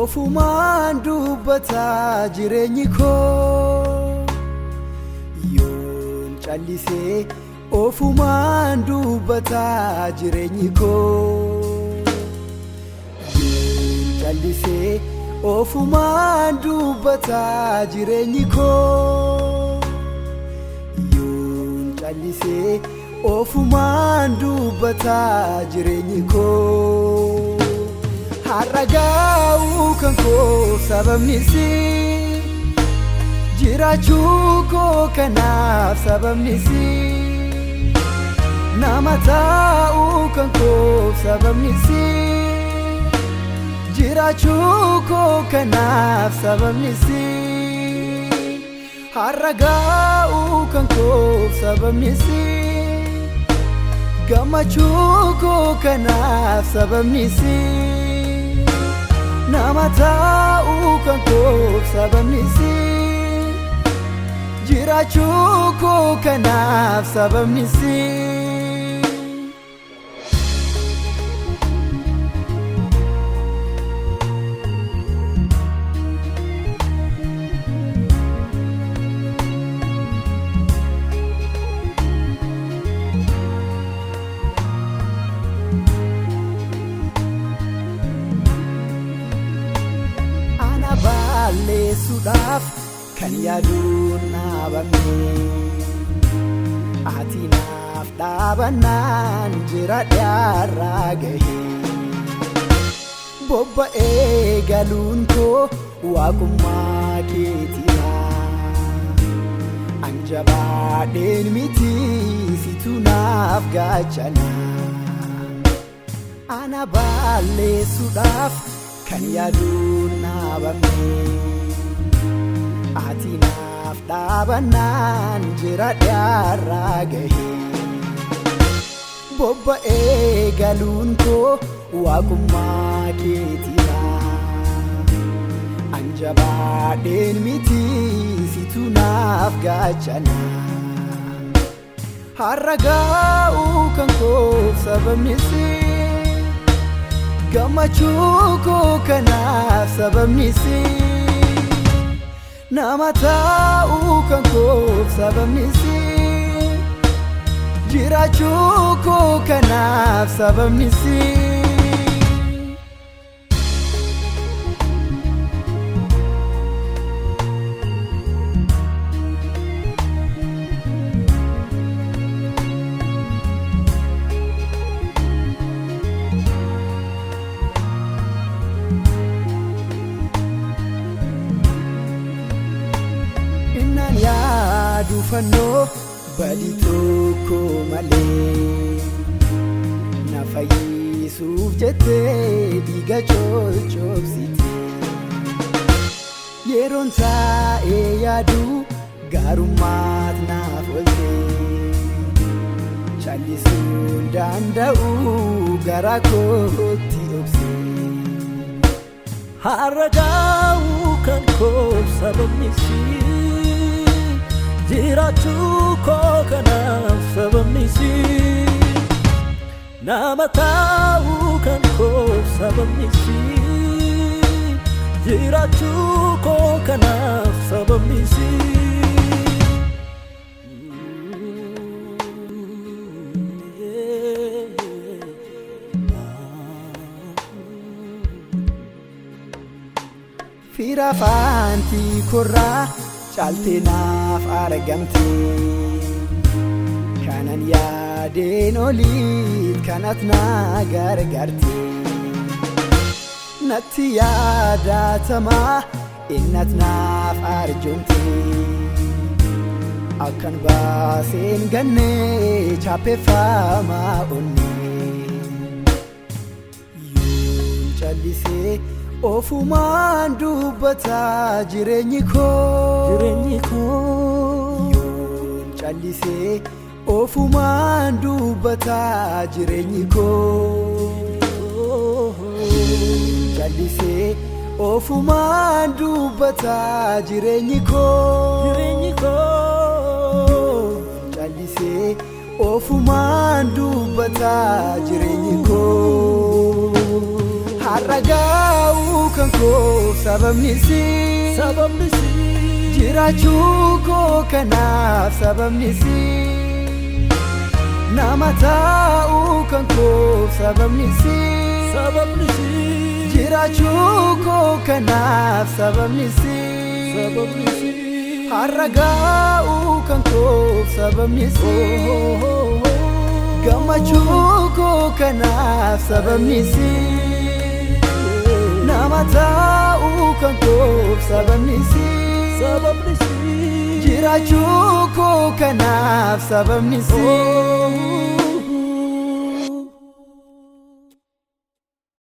Ofumaan dubbataa jireenyi koo. Yoon callisee ofumaan dubbataa jireenyi koo. Yoon callisee ofumaan dubbataa jireenyi koo. Yoon callisee ofumaan dubbataa jireenyi koo. Har'a gaa'uu kan koo sababni si, jiraachuu koo kanaaf sababni si, nama taa'uu kan koo sababni si, jiraachuu koo kanaaf sababni si. Har'a gaa'uu kan koo sababni si, gammachuu koo kanaaf sababni si, nama taa'uu kan koo sababni si, jiraachuu koo kanaaf sababni si. Ana balleessuudhaaf kan yaaduun dhaabame, ati naaf dhaabannaan jira dhiyaarraa gahe. Bobba'ee galuun koo waaqummaa keetina. An jabaadheen miti, situ naaf gaachana. Ana balleessuudhaaf kan yaaduun dhaabame, ati naaf dhaabannaan jira dhiyaarraa gahe. Bobba'ee galuun koo waaqummaa keetina. An jabaadheen miti, situ naaf gaachana. Har'a gaa'uu kan koo sababni si, gammachuu koo kanaaf sababni si, nama taa'uu kan koo sababni si, jiraachuu koo kanaaf sababni si. Innaan yaadu fannoo badii tokko malee na fayyisuuf jettee dhiiga coccobsite. Yeroon taa'ee yaadu gaarummaat naaf oolte. Callisuun danda'u gara kootti obse. Har'a gaa'uu kan koo sababni si, jiraachuu koo kanaaf sababni si, nama taa'uu kan koo sababni si, jiraachuu koo kanaaf sababni si. Fira faantii korraa caaltee naaf argamte. Kanan yaadeen oliit kanat na gargaarte. Natti yaadatamaa innat naaf arjoomte. Akkan baaseen gannee chaappeffamaa onne. Yoon callisee ofumaan dubbataa jireenyi koo. Jireenyi koo. Yoon callisee ofumaan dubbataa jireenyi koo. Yoon callisee ofumaan dubbataa jireenyi koo. Jireenyi koo. Yoon callisee ofumaan dubbataa jireenyi koo. Har'a gaa'uu kan koo sababni isii. Sababni isii. Jiraachuu koo kanaaf sababni isii. Nama taa'uu kan koo sababni isii. Sababni isii. Jiraachuu koo kanaaf sababni isii. Sababni isii. Har'a gaa'uu kan koo sababni isii. Gammachuu koo kanaaf sababni isii. Nama taa'uu kan koo sababni isii. Sababni isii. Jiraachuu koo kanaaf sababni isii.